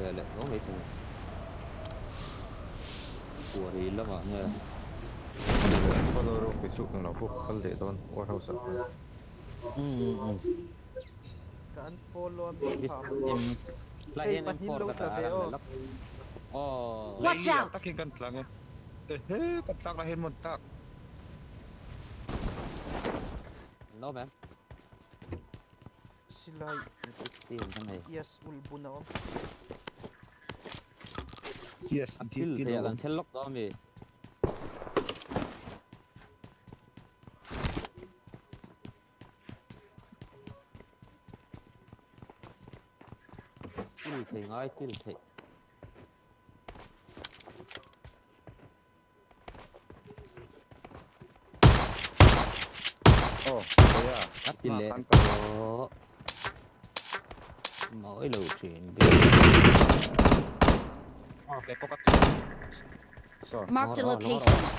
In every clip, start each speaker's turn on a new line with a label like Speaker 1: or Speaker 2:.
Speaker 1: ve leh tho mai thei. Quarry lamah nge.
Speaker 2: Ani leh an follow rawk ti suh englo pawh ka kal leh dawn warehouse ah khan.
Speaker 1: Umm.
Speaker 3: Ka unfollow a min
Speaker 1: This
Speaker 3: phah mawle.
Speaker 1: M lai
Speaker 3: Hei
Speaker 1: hian
Speaker 3: pahnih
Speaker 1: M4
Speaker 3: lo
Speaker 1: ka
Speaker 3: tla
Speaker 1: dah
Speaker 3: ve
Speaker 1: a
Speaker 3: aw.
Speaker 1: ran leh lawk. Aw.
Speaker 4: Watch
Speaker 5: Lei ah
Speaker 4: out!
Speaker 5: takin kan tlang e. Ehe kan tlak lai hian mawn tak.
Speaker 1: An lo mem.
Speaker 3: Silai
Speaker 1: M16 ka nei.
Speaker 3: Yes ul bun a awm.
Speaker 5: Yes
Speaker 1: A thil
Speaker 5: DP
Speaker 1: thei
Speaker 5: lo
Speaker 1: ah kan
Speaker 5: awm.
Speaker 1: chel lawk tawh ami. Til thei ngai til theih.
Speaker 5: Aw khawi a
Speaker 1: Ka ti
Speaker 5: hma
Speaker 1: leh
Speaker 5: khan ka
Speaker 1: tawh. Mawi lo thin bik.
Speaker 5: Kei pawh ka ti. Saw.
Speaker 4: Marked a
Speaker 1: Lawr aw lawr
Speaker 4: location.
Speaker 1: aw.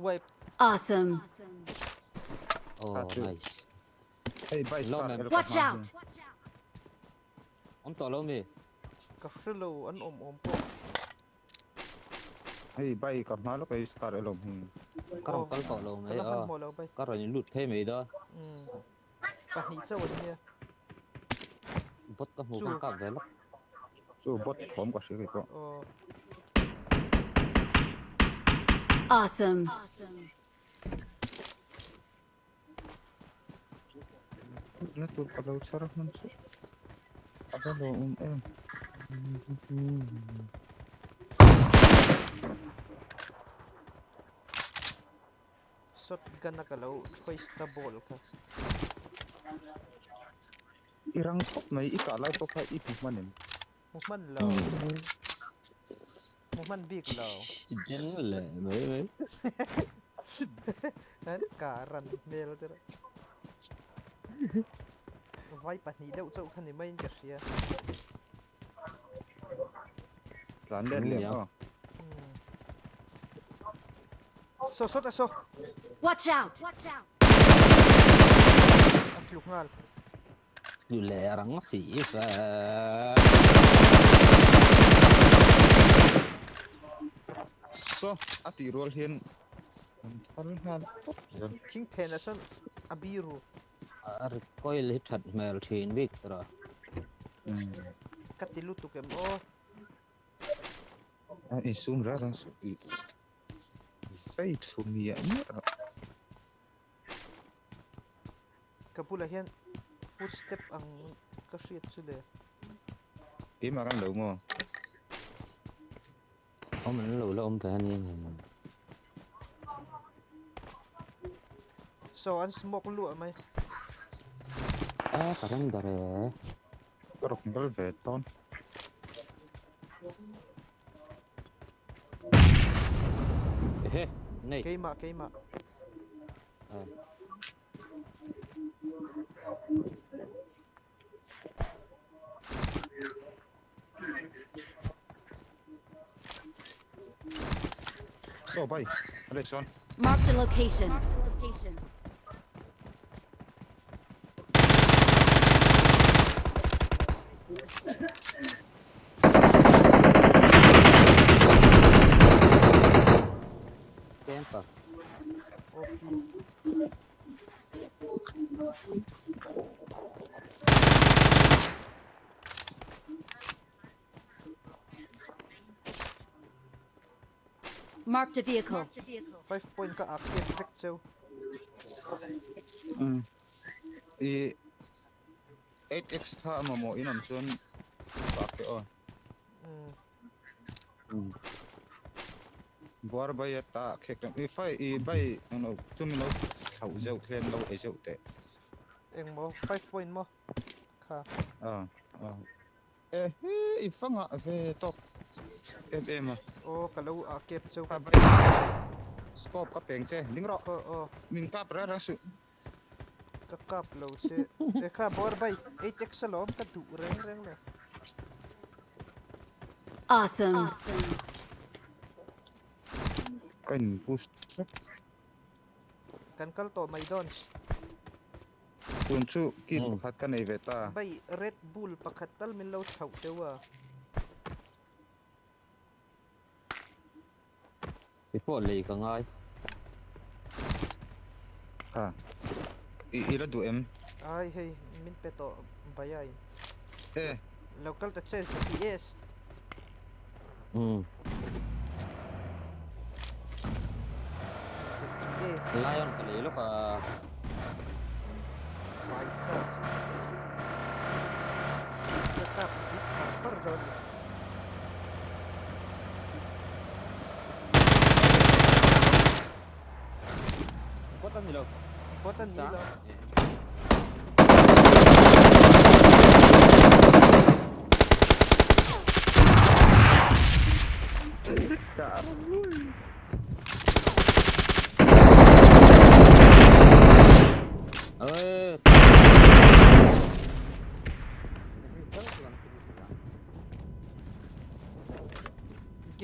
Speaker 3: Wipe.
Speaker 4: Awesome.
Speaker 1: Aw
Speaker 5: Kha chu.
Speaker 1: nice.
Speaker 5: Hei bike
Speaker 1: Lo
Speaker 5: car
Speaker 1: mem.
Speaker 5: el ka
Speaker 4: Watch
Speaker 5: hma
Speaker 4: out!
Speaker 5: hian.
Speaker 1: Awm tawh lo mi?
Speaker 3: Ka hre lo an awm awm pawh.
Speaker 5: Hei bike ka hma lawk e scar elawm hi.
Speaker 1: Ka rawn
Speaker 3: Aw
Speaker 1: kal tawh lo
Speaker 3: ka
Speaker 1: mai
Speaker 3: la
Speaker 1: a.
Speaker 3: hmanhmawh lo bai.
Speaker 1: Ka rawn in lut phei mai da.
Speaker 3: Umm pahnih chauh an nia.
Speaker 1: Bot ka hmu
Speaker 3: Chu.
Speaker 1: khan kap ve lawk.
Speaker 5: Chu bot thawm ka hria kei pawh.
Speaker 3: Aw.
Speaker 4: Awesome.
Speaker 5: Na tur ka lo chhar hman chu a va lo awm em.
Speaker 3: Shotgun a ka lo hoist ta ball kha.
Speaker 5: I rang khawp mai i kah lai pawh kha i hmu hman em?
Speaker 3: Hmu hman lo. Hmu hman bik lo.
Speaker 1: Ding leh mai mai.
Speaker 3: An kah ran hmel te reuh. Vai pahnih deuh chauh kha ni maiin ka hria.
Speaker 5: Tlan let leh ang aw.
Speaker 3: Saw sawt a saw.
Speaker 4: Watch out!
Speaker 3: A tlu nghal.
Speaker 1: Tlu leh rang si fe.
Speaker 5: Saw a tih rual hian an thar nghal tawp zel.
Speaker 3: Thing phenah sawn a biru.
Speaker 1: A recoil hi that hmel thin bik tawh.
Speaker 3: Ka ti lutuk em aw.
Speaker 5: A insum reng reng suh i zai thu miah miah rawh.
Speaker 3: Ka bulah hian footstep ang ka hriat chu le.
Speaker 5: Keimah kan lo maw?
Speaker 1: Awm an lo la awm ve a nia nge.
Speaker 3: Saw an smoke luah mai.
Speaker 1: A ka reng ber e.
Speaker 5: Ka rawk bal ve tawn.
Speaker 1: Ehe, nei.
Speaker 3: Keimah, keimah.
Speaker 1: Ah.
Speaker 5: Saw bai, a leh chuan.
Speaker 4: Marked a location.
Speaker 1: Camper.
Speaker 3: OP.
Speaker 4: Marked a vehicle.
Speaker 3: 5 point ka ak kep vek cheu.
Speaker 5: Umm. I 8x kha a mamawh in awm chuan ka ak teh aw.
Speaker 3: Umm.
Speaker 5: Buar bai a ta khek em i fai i bai englo chumi lo thlauh zeuh hian lo ei zeuh teh.
Speaker 3: Engmaw 5 point maw kha.
Speaker 5: Ah ah. E he i fa ngah ve tawk em em a.
Speaker 3: Aw ka lo ah kep cheu
Speaker 5: ka Scope ka peng che ding rawh.
Speaker 3: Aw aw.
Speaker 5: Min kap reng reng suh.
Speaker 3: Ka kap lo che. E kha bawr bai 8x alawm ka duh reng reng lo.
Speaker 4: Awesome.
Speaker 5: Ka in push tlat.
Speaker 3: Kan kal tawh mai dawn.
Speaker 5: Tun chu kit pakhat ka nei ve ta.
Speaker 3: Bai Red Bull pakhat tal min lo thlauh deuh a.
Speaker 1: Kei pawh lei ka ngai.
Speaker 5: Kha. I i la duh em?
Speaker 3: Ai hei min pe tawh Baiain.
Speaker 5: E.
Speaker 3: Lo kal ta che ZTS.
Speaker 1: Umm.
Speaker 3: ZTS.
Speaker 1: Lion ka lei lawk a.
Speaker 3: Paisa. Ka kap zit par par dawn ni.
Speaker 1: Bot a ni lo.
Speaker 3: Bot a ni lo.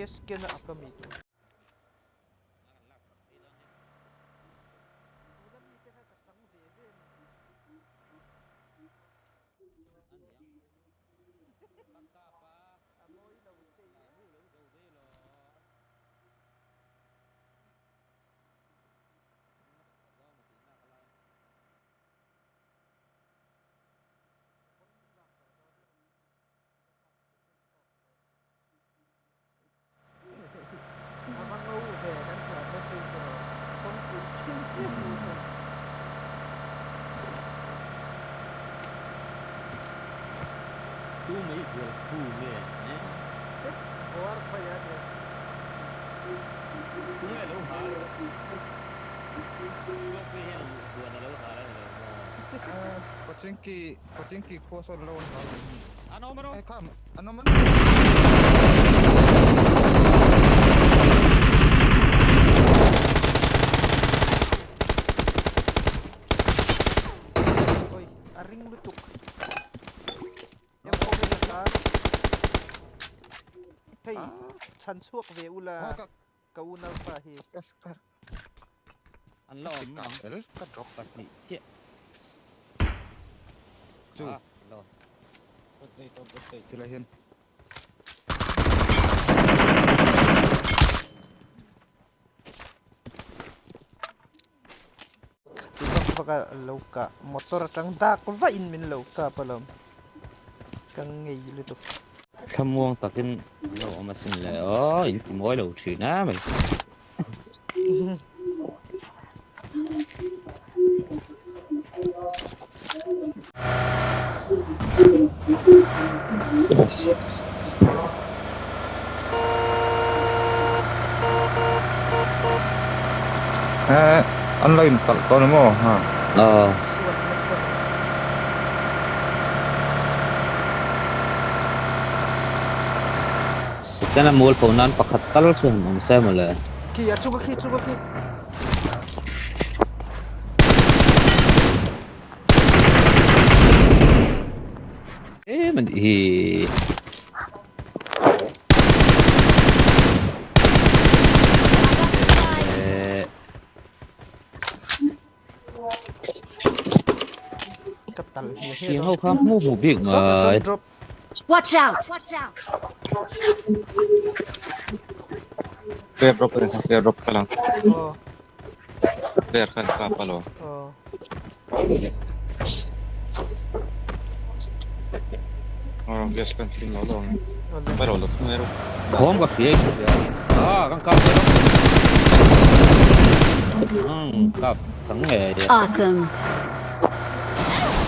Speaker 3: Gas can a ka mi tu. Tuna mi te kha ka chang ve ve a ni. A mawi lo thei e. A va ngo ve kan tlan na chu tawh kawngpui chin chiah hmu thei.
Speaker 1: Tu mai zel khu nge eh?
Speaker 3: Buar pai a nia.
Speaker 1: Tu nge lo hal? Kawngpui hian huan a lo hal a ni lo maw?
Speaker 5: Pachinki Pachinki khua sawn lo an hal ang hi.
Speaker 1: An awm an awm.
Speaker 5: Eh kha an awm an.
Speaker 3: Oi a ring lutuk. Em pawh in a hla. Hei chhan chhuak ve ula ka unaupa hi.
Speaker 1: An la awm ang.
Speaker 5: Ka drop
Speaker 1: pahnih chiah.
Speaker 5: Chu.
Speaker 1: Ah, an la awm.
Speaker 5: Tilai hian.
Speaker 3: Khati vak vak a lo kah motor atang dak vaih in min lo kap alawm ka ngei lutuk.
Speaker 1: Thlamuang takin an lo awm asin le aw in ti mawi lo thin a mai.
Speaker 5: Eh an lo in talh tawn a maw ha.
Speaker 1: Aw.
Speaker 3: Suat nasa mai.
Speaker 1: Setana mualpho nan pakhat tal chu han awm se mawle.
Speaker 3: Khi a chung a khi chung a khi.
Speaker 1: Em a nih hi.
Speaker 3: Ka tal hmu he
Speaker 1: Tiang ho kha hmu hmu bik mai.
Speaker 4: Watch out!
Speaker 5: Player drop a ni player drop ka lang. Player khan kap a lo. Aw gas kan thim lo lo ang. Pai lo lo thung mai rawh.
Speaker 1: Thawm ka hria i hria. Ah kan kap ve lo. Umm kap chang ngei.
Speaker 4: Awesome.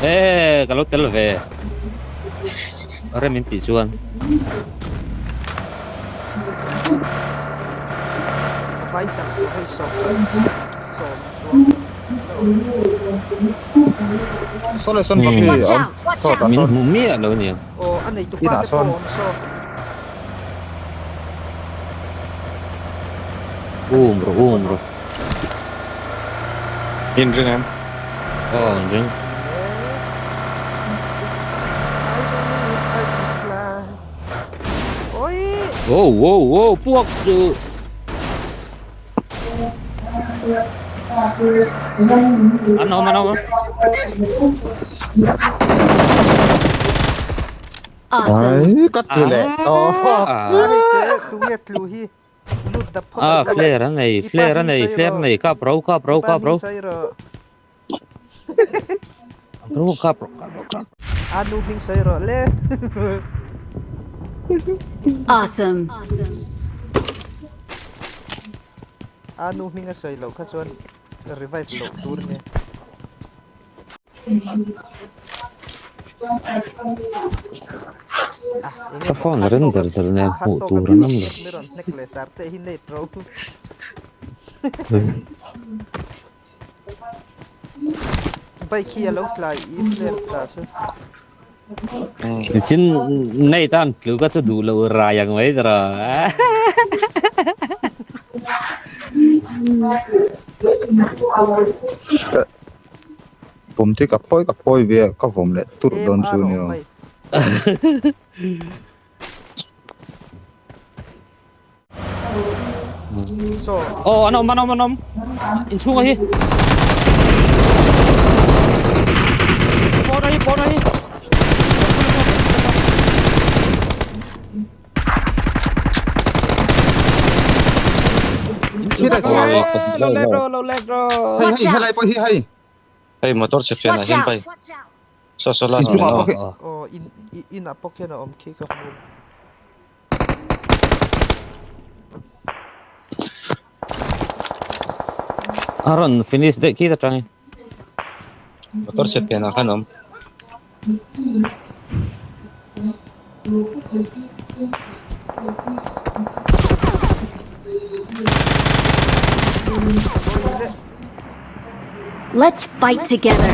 Speaker 1: Eh ka lo tel ve. Rem in tih chuan.
Speaker 3: Vai tak pawh hei sawm sawm chuang
Speaker 5: Saw leh sawn pakhi
Speaker 4: Watch
Speaker 5: a awm
Speaker 4: out! Watch
Speaker 5: saw
Speaker 4: out!
Speaker 5: tah
Speaker 1: Min
Speaker 5: sawn.
Speaker 1: hmu miah lo nia.
Speaker 3: Aw a nei tupa
Speaker 5: Inah
Speaker 3: te
Speaker 5: sawn.
Speaker 3: pawh awm saw.
Speaker 1: Um rawh um rawh.
Speaker 5: In ring em?
Speaker 1: Aw in ring.
Speaker 3: I believe I can fly. Oi!
Speaker 1: Oh oh oh puak suh. An awm an awm.
Speaker 4: Awesome.
Speaker 5: Ai ka tlu leh tawh.
Speaker 1: Ah,
Speaker 3: Hei te tunge tlu hi lut dap phawt
Speaker 1: ah
Speaker 3: ang u.
Speaker 1: flare an nei
Speaker 3: I pa
Speaker 1: flare an
Speaker 3: hming
Speaker 1: nei
Speaker 3: sawi
Speaker 1: flare
Speaker 3: rawh.
Speaker 1: nei kap ro kap ro
Speaker 3: I pa
Speaker 1: kap ro
Speaker 3: hming sawi rawh.
Speaker 1: ro kap ro kap ro kap.
Speaker 3: A nu hming sawi rawh le.
Speaker 4: Awesome.
Speaker 3: A nu hming a sawi loh kha chuan revive loh tur nia. Ah, enge
Speaker 1: Ka
Speaker 3: maw
Speaker 1: phone
Speaker 3: khat
Speaker 1: render
Speaker 3: tawk a
Speaker 1: tel nen
Speaker 3: khat
Speaker 1: hmuh
Speaker 3: tawk a
Speaker 1: tur
Speaker 3: mi
Speaker 1: an
Speaker 3: rawn
Speaker 1: awm lo.
Speaker 3: hnek mi rawn hnek leh sar te hi nei ro. Bike hi a lo tlai i flare tla chu.
Speaker 1: Chin nei tan tlu ka chu duh lo rai ang mai tara.
Speaker 5: Pum te ka phawi ka phawi ve a ka vawm leh turh
Speaker 3: Em
Speaker 5: dawn
Speaker 3: a
Speaker 5: chu
Speaker 3: rawh
Speaker 5: nia.
Speaker 3: mai. Saw.
Speaker 1: Aw an awm an awm an awm inchhung a hi. Pawn a hi pawn a hi. Lo let ro lo let ro.
Speaker 5: Hei
Speaker 4: Watch
Speaker 5: hei
Speaker 4: out.
Speaker 5: helai pawh hi hei.
Speaker 6: Hei motor chhe fian ah
Speaker 4: Watch
Speaker 6: hian pai.
Speaker 4: out!
Speaker 6: Saw saw last
Speaker 5: Inchungah
Speaker 6: min
Speaker 5: pawh khi.
Speaker 6: aw.
Speaker 3: Aw in in ah pawh khian a awm khi ka hmu.
Speaker 1: A rawn finish daih khi ta tangin.
Speaker 6: Motor chhe pian ah khan a awm.
Speaker 4: Let's fight together.